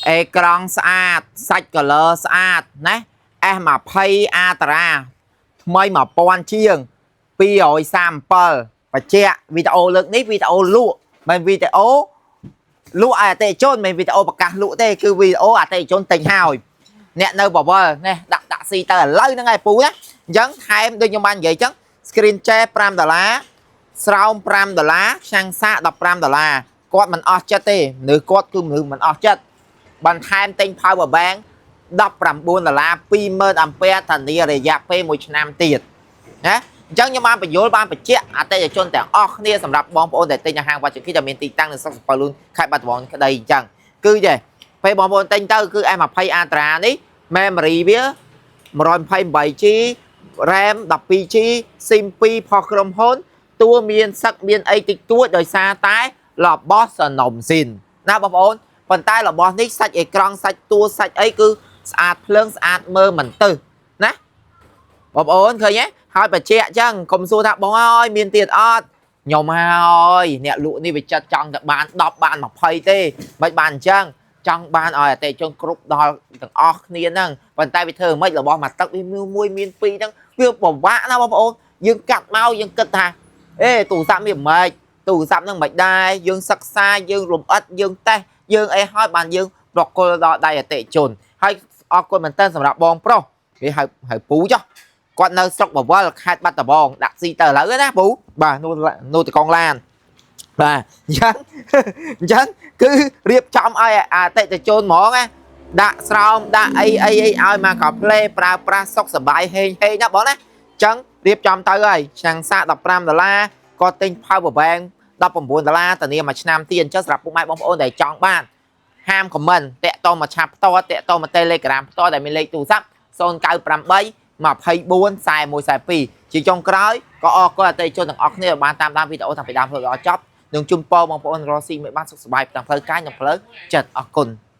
អេក្រង់ស្អាតសាច់ color ស្អាតណា S20 Ultra ថ្មី1000ជាង237បញ្ជាក់វីដេអូលើកនេះវីដេអូលក់មិនវីដេអូលក់ឲ្យអតិថិជនមិនវីដេអូប្រកាសលក់ទេគឺវីដេអូអតិថិជនទិញហើយអ្នកនៅបវលនេះដាក់តាក់ស៊ីទៅឥឡូវហ្នឹងឯងពូណាអញ្ចឹងថែមដូចខ្ញុំបាននិយាយអញ្ចឹង screen ចែ5ដុល្លារស្រោម5ដុល្លារឆ្នាំងសាក15ដុល្លារគាត់មិនអស់ចិត្តទេមនុស្សគាត់គឺមនុស្សមិនអស់ចិត្តបន្ថែមទិញ power bank 19ដុល្លារ20000អាំពែធានារយៈពេល1ឆ្នាំទៀតណាអញ្ចឹងខ្ញុំបានបញ្យល់បានបញ្ជាក់អតិថិជនទាំងអស់គ្នាសម្រាប់បងប្អូនដែលទិញនៅហាងវត្តជង្គីដែលមានទីតាំងនៅស្រុកសំពៅលូនខេត្តបាត់ដំបងក្តីអញ្ចឹងគឺចេះពេលបងប្អូនទិញទៅគឺ S20 Ultra នេះ memory វា 128G RAM 12G SIM 2ផុសក្រុមហ៊ុនតួមានសឹកមានអីតិចតួចដោយសារតែរបស់សនំស៊ីនណាបងប្អូនប៉ុន្តែរបស់នេះសាច់អេក្រង់សាច់តួសាច់អីគឺស្អាតភ្លើងស្អាតមើលមិនទៅណាបងប្អូនឃើញទេហើយបញ្ជាក់អញ្ចឹងកុំសួរថាបងអើយមានទៀតអត់ខ្ញុំហើយអ្នកលក់នេះវាចិត្តចង់តែបាន10បាន20ទេមិនបានអញ្ចឹងចង់បានឲ្យអតិថិជនគ្រប់ដល់ទាំងអស់គ្នាហ្នឹងប៉ុន្តែវាធ្វើមិនរបស់មួយទឹកវាមានមួយមានពីរហ្នឹងវាពិបាកណាបងប្អូនយើងកាត់មកយើងគិតថាអេទូរស័ព្ទវាមិនទូរស័ព្ទហ្នឹងមិនដែរយើងសិក្សាយើងលំអិតយើងតេស្តយើងអីហើយបានយើងប្រគល់ដល់ដៃអតិថិជនហើយអរគុណមែនតើសម្រាប់បងប្រុសគេហៅហៅពូចុះគាត់នៅស្រុកបវលខេត្តបាត់ដំបងដាក់ស៊ីទៅឥឡូវណាពូបាទនោះនោះតកងឡានបាទអញ្ចឹងអញ្ចឹងគឺរៀបចំឲ្យអតិថិជនហ្មងណាដាក់ស្រោមដាក់អីអីអីឲ្យមកកាផ្លេប្រើប្រាស់សុខសប្បាយហេងហេងណាបងណាអញ្ចឹងរៀបចំទៅហើយឆ្នាំងសាក15ដុល្លារក៏ទិញ power bank 19ដុល្លារធានាមួយឆ្នាំទៀតអញ្ចឹងសម្រាប់ពុកម៉ែបងប្អូនដែលចង់បានហាម comment តាក់តងមក chat ផ្ទាល់តាក់តងមក Telegram ផ្ទាល់ដែលមានលេខទូរស័ព្ទ098 24 41 42ជាចុងក្រោយក៏អរគុណអតិថិជនទាំងអស់គ្នាដែលបានតាមដានវីដេអូតាំងពីដើមរហូតដល់ចប់និងជូនពរបងប្អូនរកស៊ីមិនបានសុខសប្បាយទាំងផ្លូវកាយនិងផ្លូវចិត្តអរគុណ។